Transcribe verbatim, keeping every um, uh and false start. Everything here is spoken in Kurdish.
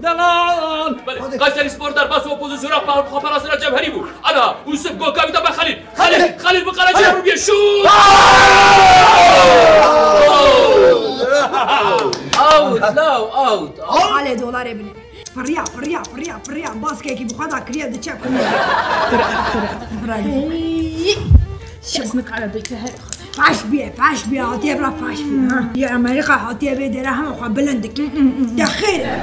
Delal! Belê, Kayseri Spor derbas û pozisyona pa-, xwe parastina Cevherî bû. Ana, Yusuf Goka wî da be Xelîl. Xelîl, Xelîl bi qereçê rû bîye şût! Out, law, out. Halê dolarê bine. Firiya, firiya, firiya, firiya. Baskekî bi xwe da kiriye diçe kunê. Fire, fire. Fire. Kes nikare bike her. Faş bîye, faş bîye. Hatiye vira faş bîye. Ha. Ya Amerîka hatiye vê dere hema xwe bilind dike. De xêr e.